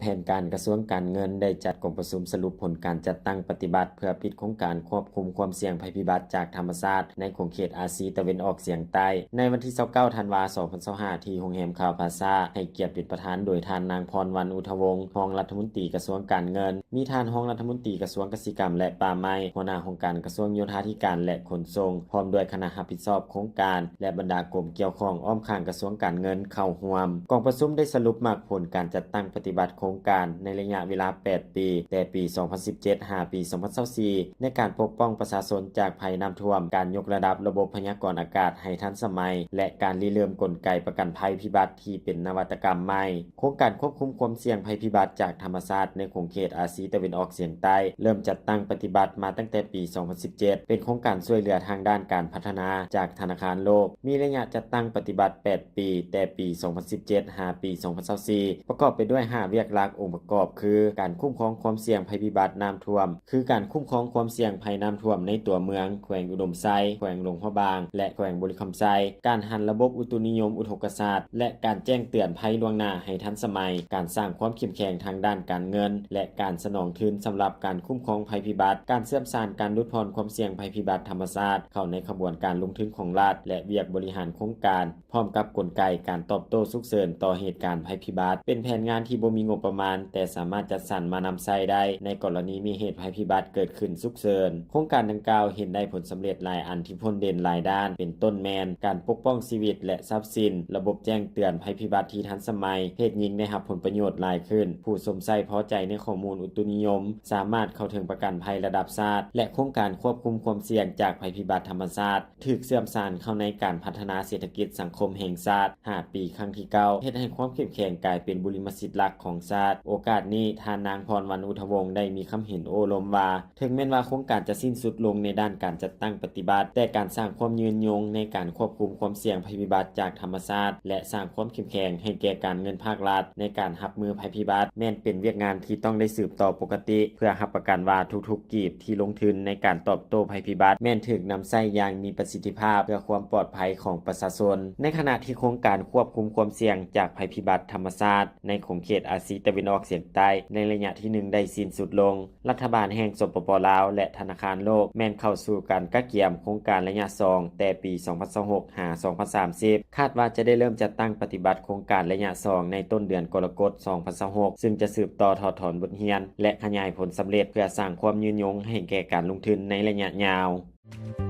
ແຜນການກະຊວງການເງິນໄດ້ຈັດກອງປະຊຸມສະຫຼຸບຜົນການຈັດຕັ້ງປະຕິບັດ ເພື່ອປິດໂຄງການຄວບຄຸມຄວາມສ່ຽງໄພພິບັດຈາກທຳມະຊາດໃນຂົງເຂດອາຊີຕາເວັນອອກສຽງໃຕ້ ໃນວັນທີຊາວເກົ້າ ທັນວາ ສອງພັນຊາວຫ້າ ທີ່ໂຮງແຮມຄາວພາຊາ ໃຫ້ກຽດເປັນປະທານໂດຍທ່ານນາງ ພອນວັນ ອຸທະວົງ ຮອງລັດຖະມົນຕີກະຊວງການເງິນ, ມີທ່ານຮອງລັດຖະມົນຕີກະຊວງກະສິກຳ ແລະ ປ່າໄມ້, ຫົວໜ້າຫ້ອງການກະຊວງໂຍທາທິການ ແລະ ຂົນສົ່ງ, ພ້ອມດ້ວຍຄະນະຮັບຜິດຊອບໂຄງການ ແລະ ບັນດາກົມກ່ຽວຂ້ອງອ້ອມຂ້າງກະຊວງການເງິນເຂົ້າຮ່ວມ. ກອງປະຊຸມໄດ້ສະຫຼຸບໝາກຜົນການຈັດຕັ້ງປະຕິບັດໂຄງການໃນໄລຍະເວລາແປດປີ, ແຕ່ປີສອງພັນສິບເຈັດ ຫາປີສອງພັນຊາວສີ່ ໃນການປົກປ້ອງປະຊາຊົນຈາກໄພນ້ຳຖ້ວມ, ການຍົກລະດັບລະບົບພະຍາກອນອາກາດໃຫ້ທັນສະໄໝ ແລະ ການລິເລີ່ມກົນໄກປະກັນໄພພິບັດທີ່ເປັນນະວັດຕະກຳໃໝ່. ໂຄງການຄວບຄຸມຄວາມສ່ຽງໄພພິບັດຈາກທຳມະຊາດໃນຂົງເຂດອາຊີຕາເວັນອອກສຽງໃຕ້ ເລີ່ມຈັດຕັ້ງປະຕິບັດມາຕັ້ງແຕ່ປີສອງພັນສິບເຈັດ ເປັນໂຄງການຊ່ວຍເຫຼືອທາງດ້ານການພັດທະນາຈາກທະນາຄານໂລກ, ມີໄລຍະຈັດຕັ້ງປະຕິບັດແປດປີ, ແຕ່ປີສອງພັນສິບເຈັດ ຫາປີສອງພັນຊາວສີ່ ປະກອບໄປດ້ວຍຫ້າວຽກຫຼັກອົງປະກອບ ຄື ການຄຸ້ມຄອງຄວາມສ່ຽງໄພພິບັດນ້ຳຖ້ວມ, ຄື ການຄຸ້ມຄອງຄວາມສ່ຽງໄພນ້ຳຖ້ວມໃນຕົວເມືອງ, ແຂວງອຸດົມໄຊ, ແຂວງຫຼວງພະບາງ ແລະ ແຂວງບໍລິຄຳໄຊ, ການຫັນລະບົບອຸຕຸນິຍົມອຸທົກກະສາດ ແລະ ການແຈ້ງເຕືອນໄພລ່ວງໜ້າໃຫ້ທັນສະໄໝ, ການສ້າງຄວາມເຂັ້ມແຂງທາງດ້ານການເງິນ ແລະ ການສະໜອງທຶນສຳລັບການຄຸ້ມຄອງໄພພິບັດ, ການເຊື່ອມສານການຫຼຸດຜ່ອນຄວາມສ່ຽງໄພພິບັດທຳມະຊາດເຂົ້າໃນຂະບວນການລົງທຶນຂອງລັດ ແລະ ວຽກບໍລິຫານໂຄງການ, ພ້ອມກັບກົນໄກການຕອບໂຕ້ສຸກເສີນຕໍ່ເຫດການໄພພິບັດ, ເປັນແຜນງານທີ່ບໍ່ມີງົບປະມານ, ແຕ່ສາມາດຈັດສັນມານຳໃຊ້ໄດ້ໃນກໍລະນີມີເຫດໄພພິບັດເກີດຂຶ້ນສຸກເສີນ. ໂຄງການດັ່ງກ່າວເຫັນໄດ້ຜົນສຳເລັດຫຼາຍອັນທີ່ພົ້ນເດັ່ນຫຼາຍດ້ານ, ເປັນຕົ້ນແມ່ນ ການປົກປ້ອງຊີວິດ ແລະ ຊັບສິນ, ລະບົບແຈ້ງເຕືອນໄພພິບັດທີ່ທັນສະໄໝ, ເພດຍິງໄດ້ຮັບຜົນປະໂຫຍດຫຼາຍຂຶ້ນ, ຜູ້ຊົມໃຊ້ພໍໃຈໃນຂໍ້ມູນອຸຕຸນິຍົມ, ສາມາດເຂົ້າເຖິງປະກັນໄພລະດັບຊາດ ແລະ ໂຄງການຄວບຄຸມຄວາມສ່ຽງຈາກໄພພິບັດທຳມະຊາດ ຖືກເຊື່ອມສານເຂົ້າໃນການພັດທະນາເສດຖະກິດສັງຄົມແຫ່ງຊາດຫ້າປີຄັ້ງທີເກົ້າ ເຮັດໃຫ້ຄວາມເຂັ້ມແຂງກາຍເປັນບຸລິມະສິດຫຼັກຂອງຊາດ. ໂອກາດນີ້ ທ່ານນາງ ພອນວັນ ອຸທະວົງ ໄດ້ມີຄຳເຫັນໂອ້ລົມວ່າ ເຖິງແມ່ນວ່າໂຄງການຈະສິ້ນສຸດລົງໃນດ້ານການຈັດຕັ້ງປະຕິບັດ, ແຕ່ການສ້າງຄວາມຍືນຍົງໃນການຄວບຄຸມຄວາມສ່ຽງໄພພິບັດຈາກທຳມະຊາດ ແລະ ສ້າງຄວາມເຂັ້ມແຂງໃຫ້ແກ່ການເງິນພາກລັດໃນການຮັບມືໄພພິບັດ ແມ່ນເປັນວຽກງານທີ່ຕ້ອງໄດ້ສືບຕໍ່ປົກກະຕິ ເພື່ອຮັບປະກັນວ່າທຸກໆກີບ ທີ່ລົງທຶນໃນການຕອບໂຕ້ໄພພິບັດ ແມ່ນຖືກນຳໃຊ້ຢ່າງມີປະສິດທິພາບ ເພື່ອຄວາມປອດໄພຂອງປະຊາຊົນ. ໃນຂະນະທີ່ໂຄງການຄວບຄຸມຄວາມສ່ຽງຈາກໄພພິບັດທຳມະຊາດໃນຂົງເຂດອາຊີຕາເວັນອອກສຽງໃຕ້ ໃນໄລຍະທີໜຶ່ງໄດ້ສິ້ນສຸດລົງ, ລັດຖະບານແຫ່ງ ສປປ ລາວ ແລະ ທະນາຄານໂລກ ແມ່ນເຂົ້າສູ່ການກະກຽມໂຄງການໄລຍະສອງ ແຕ່ປີສອງພັນຊາວຫົກ ຫາ ສອງພັນສາມສິບ ຄາດວ່າຈະໄດ້ເລີ່ມຈັດຕັ້ງປະຕິບັດໂຄງການໄລຍະສອງ ໃນຕົ້ນເດືອນກໍລະກົດ ສອງພັນຊາວຫົກ ຊຶ່ງຈະສືບຕໍ່ຖອດຖອນບົດຮຽນ ແລະ ຂະຫຍາຍຜົນສຳເລັດ ເພື່ອສ້າງຄວາມຍືນຍົງໃຫ້ແກ່ການລົງທຶນໃນໄລຍະຍາວ.